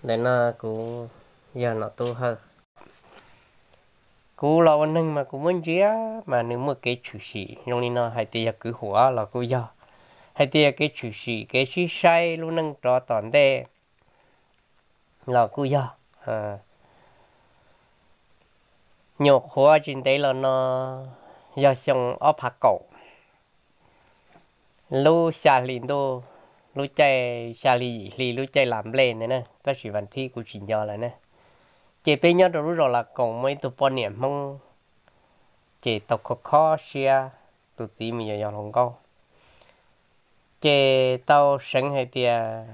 Ntawm no kuv yog Nom Tub Hawj. Kuv los ua neeg mas kuv muab ntsia mas nws muaj kev tshwm sim zoo li no, hais tias yog kwv huam los kuj yog, hais tias yog kev tshwm sim kev sib saib lub neej rov tom ntej los kuj yog. Nyuam qhuav tsis ntev los no yog xyoo ob phav kaum, lub xya hli ntuj, lub caij xya hli yim hli lub caij las nplej ntawd na, tab sis vas thib kuv tsis nco lawm na. Ces peb nyob rau lub zos Las Koos muaj ib tug poj niam Hmoob, ces tau kho kho siab, tus txiv mus yos yos hluas nkauj, ces tau seev hais tias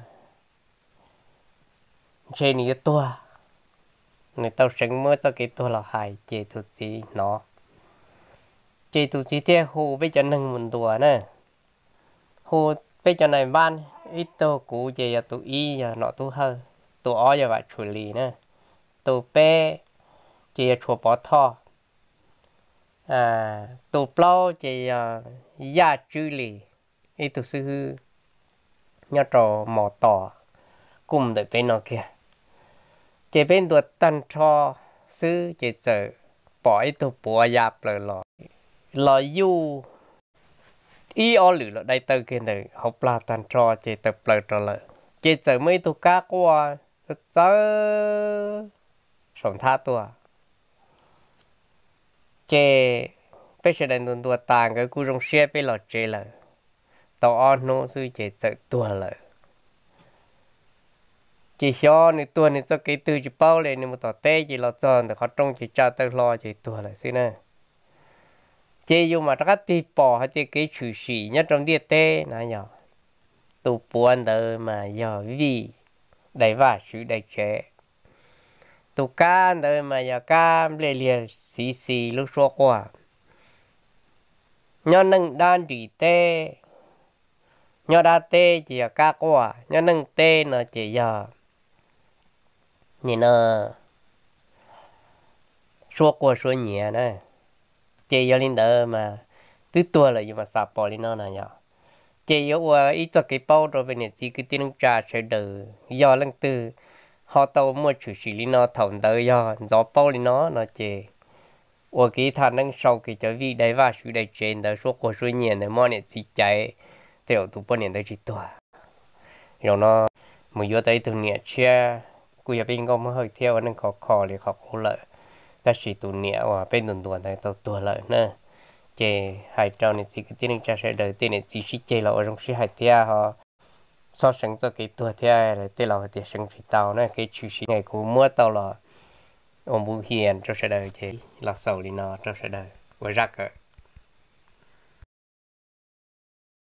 ntshe nws yuav tuag. Nws tau seev muab txoj kev tuag los hais ces tus txiv hnov, ces tus txiv thiaj hu peb cov neeg mus ntuas na. Hu peb cov nais npab, ib tug kuv ces yog tus ib yog Nom Tub Hawj, tus ob yog Vam Tshuas Lis na, tus peb ces yog Tshuas Pov Thoj, tus plaub ces yog Yaj Tswb Lis, ib tug xib hwb nyob rau Mos Tos, kuj mus ntawm peb no kiag. Ces peb ntuas tag nrho xwb ces txawm pom ib tug puav ya plaws los, los yuj ib ob lwm los dai taw kiag ntawm hauv plag tag nrho ces tawm plaws rau lawm. Ces txawm muaj ib tug kab quaj txawv txawv saum nthab tuaj. Ces peb sawv daws ntuas ntuas tas nkawd kuj zoo siab peb los tsev lawm. Tau ob hnub xwb ces txawm tuag lawm. Ces xyov nws tuag nws txoj kev twg tsis paub li, nws mus tom teb ces los txog ntawm qhov rooj ces tsa taw hlo ces tuag lawm xwb na. Ces yus mam rov qab tig pom hais tias kev tshwm sim nyob rau ntiaj teb na yog, tus puav ntawd mas yog vij dai vaj swv dai tsev, tus kab ntawd mas yog kab nplej liag xiv xis lub suab quaj. Nyob neej dab nrim teb, nyob dab teb ces yog kab quaj, nyob neej teb no ces yog nim no suab quag suab nyiav na. Ces yog li ntawd mas twb tuag lawm yus mam xav pom li no na yog. Ces yuav ua ib txoj kev paub rau peb niam txiv kwv tij neej tsa sawv daws, yog leej twg ho tau muaj tshwm sim li no thaum ntawd yog ntxov paub li no no ces ua kev thaj neeb sau kiag cov vij dai vaj swv dai tsev ntawd, suab quag suab nyiav ntawd, muab niam txiv caiv tej zaum tus poj niam ntawd tsis tuag. Zaum no mus yuav tau ib tug niam tshiab, kuj yog peb nkauj Hmoob Hawj thiab ua neej khov kho li qhov qub lawm, tab sis tus niam uas peb ntuas ntuas ntawd tau tuag lawm na. Ces hais rau niam txiv kwv tij neej tsa sawv daws, tej niam txiv sib ceg los ua zoo sib hais thiab ho txhob seev txoj kev tuag thiab, tej laus hais tias seev tsis tau na. Kev tshwm sim kuv muab tau los ua npuv hias rau sawv daws ces los xaus li no rau sawv daws ua zaj kawm.